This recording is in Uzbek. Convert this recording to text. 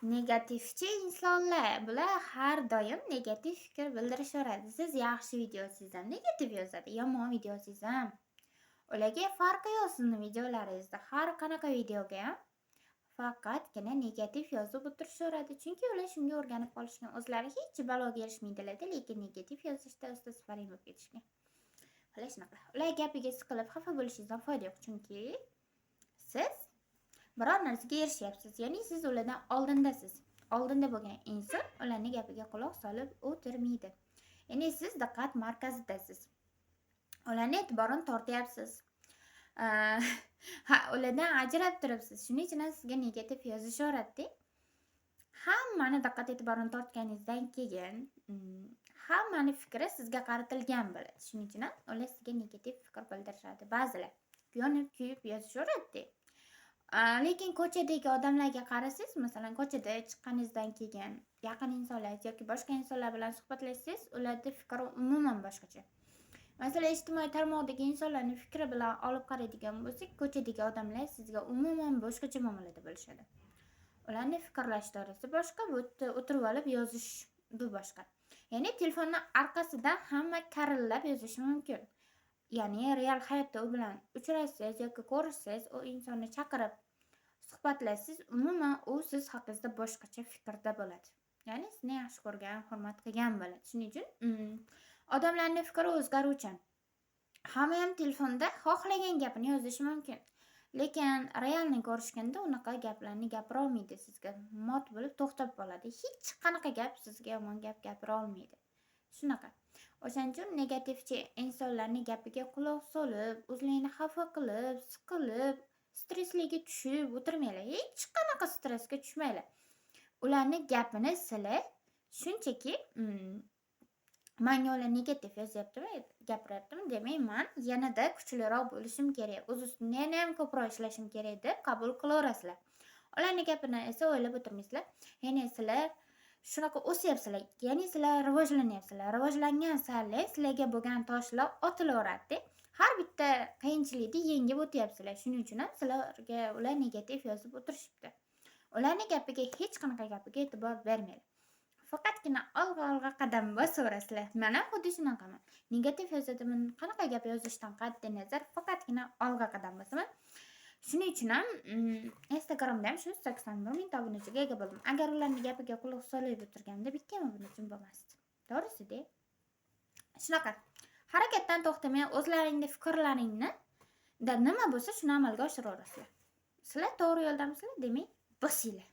Negativchi insonlar, bular har doim negativ fikr bildirishaveradi. Siz yaxshi video yozsangiz ham negativ yozadi, yomon video yozsangiz ham. Ularga farqi yo'q sizni videolaringizda. Har qanaqa videoga ham faqatgina negativ yozib o'tirishaveradi. Chunki ular shunga o'rganib qolishgan. O'zlari hech baloga erishmaydilar-da, lekin negativ yozishda usta sifarin bo'lib ketishgan. Xullas shunaqa. Ular gapiga siqilib xafa bo'lishingizdan foyda yo'q, chunki siz biror narsaga erishyapsiz. Ya'ni siz ulardan oldindasiz. Oldinda bo'lgan inson ularning gapiga quloq solib o'tirmaydi. Ya'ni siz diqqat markazidasiz. Ularni e'tiborini tortyapsiz. Ha, ulardan ajrab turibsiz. Shuning uchun ham sizga negativ yozishaveradida. Hammani diqqat e'tiborini tortganingizdan keyin hammani fikri sizga qaratilgan bo'ladi. Shuning uchun ham ular sizga negativ fikr bildirishadi. Ba'zilar yonib kuyib yozishaveradida. Lekin ko'chadagi odamlarga qarasangiz, masalan, ko'chada chiqqaningizdan keyin yaqin insonlar yoki boshqa insonlar bilan suhbatlashsangiz, ularda fikri umuman boshqacha. Masalan, ijtimoiy tarmoqdagi insonlarning fikri bilan olib qaraydigan bo'lsak, ko'chadagi odamlar sizga umuman boshqacha muomalada bo'lishadi. Ularning fikrlash doirasi boshqa, bu yerda o'tirib olib yozish bu boshqa. Ya'ni telefonni orqasidan hamma karillab yozishi mumkin. Ya'ni real hayotda u bilan uchrashsangiz yoki ko'rishsangiz, u insonni chaqirib suhbatlashsangiz, umuman u siz haqingizda boshqacha fikrda bo'ladi. Ya'ni sizni yaxshi ko'rgan, hurmat qilgan bo'ladi. Shuning uchun odamlarning fikri o'zgaruvchan. Hamma ham telefonda xohlagan gapini yozishi mumkin. Lekin реальный ko'rishganda unaqa gaplarni gapira olmaydi sizga. Mot bo'lib to'xtab qoladi. Hech qanaqa gap, sizga yomon gap gapira olmaydi. Shunaqa. O'shaning uchun negativchi insonlarning gapiga quloq solib, o'zlaringni xafa qilib, siqilib, stresslarga tushib o'tirmanglar. Hech qanaqa stressga tushmanglar. Ularning gapini sizlar shunchaki manga ular negativ yozyaptimi, gapiryaptimi, demak man yanada kuchliroq bo'lishim kerak, o'z ustimda yanayam ko'proq ishlashim kerak deb qabul qilaverasizlar. Ularning gapini esa o'ylab o'tirmaysizlar. Ya'ni sizlar shunaqa o'syapsizlar, ya'ni sizlar rivojlanyapsizlar. Rivojlangan sari sizlarga bo'lgan toshlar otilaveradida. Har bitta qiyinchilikni yengib o'tyapsizlar. Shuning uchun ham sizlarga ular negativ yozib o'tirishibdi. Ularning gapiga, hech qanaqa gapiga e'tibor bermanglar. Faqatgina olg'a, olg'a qadam bosaverasizlar. Man ham xuddi shunaqaman. Negativ yozadimi, qanaqa gap yozishdan qat'iy nazar, faqatgina olg'a qadam bosaman. Shuning uchun ham Instagramda ham shu 81 mingta obunachiga ega bo'ldim. Agar ularning gapiga quloq solib o'tirganimda bitta ham obunachim bo'lmasdi. To'g'risi-da. Shunaqa. Harakatdan to'xtamay, o'zlaringni fikrlaringni da nima bo'lsa, shuni amalga oshiraverasizlar. Sizlar to'g'ri yo'ldamisizlar, demak, bosinglar.